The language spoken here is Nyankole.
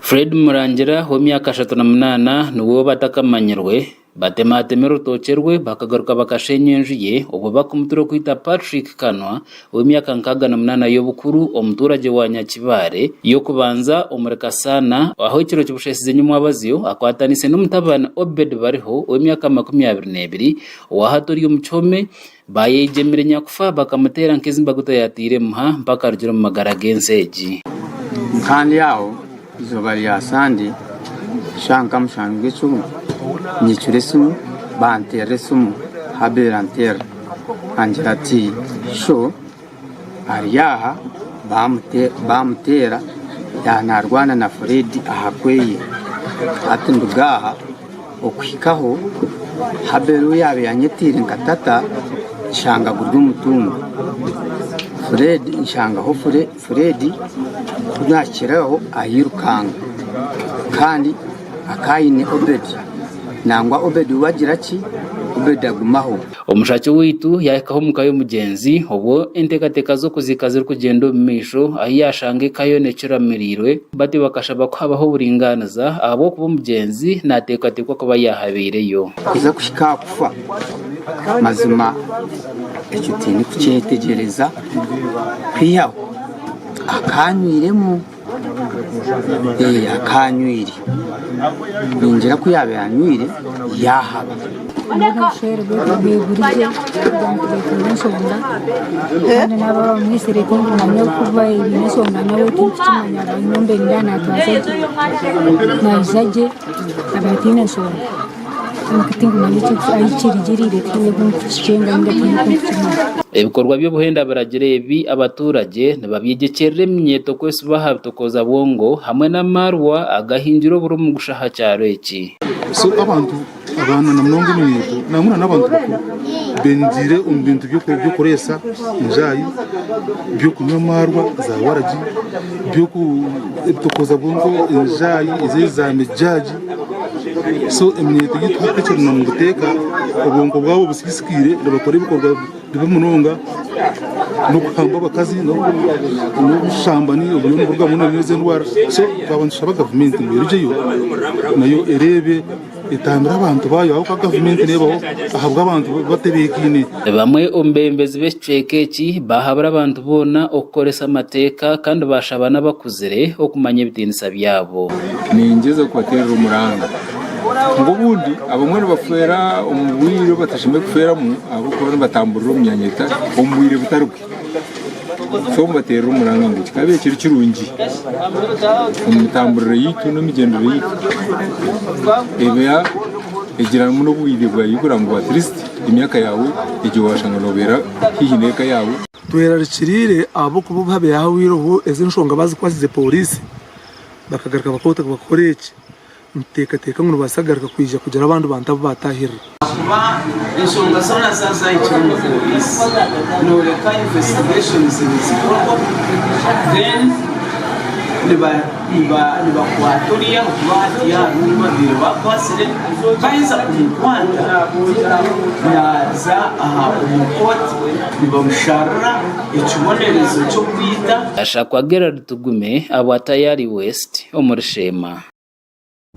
Fred Murangira ow'emyaka 38 niwe batakamanyirwe Batematema orutookye rwe bakagaruka bakasheenya enju ye obwo bakumutura okwita Patrick Kanwa ow'emyaka 68 y'obukuru omuturagye wa Nyakibare y'okubanza omuri Kasaana ahu ekiro kibushesize nyomwabazyo akwatanise n'omutabani Obed Bariho ow'emyaka 22 owa hati ori omu kihome Baayeigyemire nyakufa bakamuteera nk'ezi mbaguta yaataire emuha mpaka arugire omu magara g'ensi egi. Kandi aho eizooba rya Sande shaaha nka mushanju g'ekiro, nyicura esimu, banteerera esimu, Habil anteerera angira ati, Sho ari aha baamuteera yaaba naarwana na Fred aha kweye. Hati nduga aha. Okuhikaho, Habeli ou yaabaire yanyetiire nka tata, nshanga guri omutumbi. Fred nshangaho Fred ku naahikiraho airukanga kandi akaba aine Obedi. Nangwa Obedi we agira ki? Obedi agumaho. Omushaki waitu yaahikaho omu ka y'omugyenzi obwo enteekateeka z'okuziika zirikugyenda omu maisho ahu yaashanga eka yoona ecuramiriirwe batyo bakashaba ku habaho oburingaaniza ahabw'okuba omugyenzi naateekateekwa kuba yaahabaireyo. Kuza kuhika aha kufa, mazima ekyo tindikukyetegyereza kwihaho akaanywiremu. Ee, akaanywire. Ningira ku yaabaire anywire, yaahaba. Mbwenu obushwere bwaitu bwigurigye kugira ngu tubeetunge enshonga kandi naaba bamwitsire tinkumanya oku baine enshonga nawe tinkukimanya nyowe mbaire nindeeba natwaza gye naija gye abaire ataine nshonga kwonka tinkumanya ahu kirugiriire tihaine oku nkukikyenga ninga tihaine oku nkukimanya. Ebikorwa by'obuhenda biragiro ebi abaturage nibabyegyekyerera eminyeeto kwesiba aha bitokooza bwongo hamwe n'amaarwa agahingire oburi omu gusha aha kyaro eki. So abantu abaana na munonga eminyeeto nangwa na n'abantu bakuru benyigiire omu bintu by'okureesa enjaayi, by'okunywa amaarwa za waragi, ebitokooza bwonko, enjaayi ezi eza mijaagi. So eminyeeto yaitu hati ekiri nimubuteeka obwonko bwabo busiisikaire nibakora ebikorwa bibi munonga n'okuhamba abakazi n'obushambani oburiyo niburugamu n'ezo endwara. So twaba nitushaba gavumenti ngu erugyeyo nayo ereebe etambire abantu baayo ahabw'okuba gavumenti neebaho ahabw'abantu batebeekaine. Bamwe omu beebembezi b'ekicweka eki baahabura abantu boona okukoresa amateeka kandi baashaba n'abakuzire okumanya ebitiinisa byabo. Ningyeza kubateerera omuranga ngu obundi abamwe nibafeera omu bwire obu batashemereire kufeeramu ahabw'okuba nibatamburira omu myanya omu bwire butari bwe. So mbateerera omuranga ngu kikabaire kiri kirungi omu mitamburire yaitu n'emigyendere yaitu eba egiramu n'obwire bwayo kugira ngu at least emyaka yaawe egyo waashanga noobeera haihi n'eka yaawe. Twerarikiriire ahabw'okuba obu habaire hahweireho ezi enshonga bazikwasize pooriisi bakagaruka bakora eki, nituteekateeka ngu nibabaasa kugaruka kwija kugira abandi bantu abu baataahirira. Ahakuba enshonga zoona zaaba zahikire omu pooriisi, nooreka investigations nizikorwa then nibakwata oriya ahakuba hatiiya hariho ou babaire bakwatsire, baheza kumukwata naaza aha omu kooti nibamusharira ekibonerezo ky'okwita. Gashakwa Gerald Tugume abwa Tayari West omuri Sheema.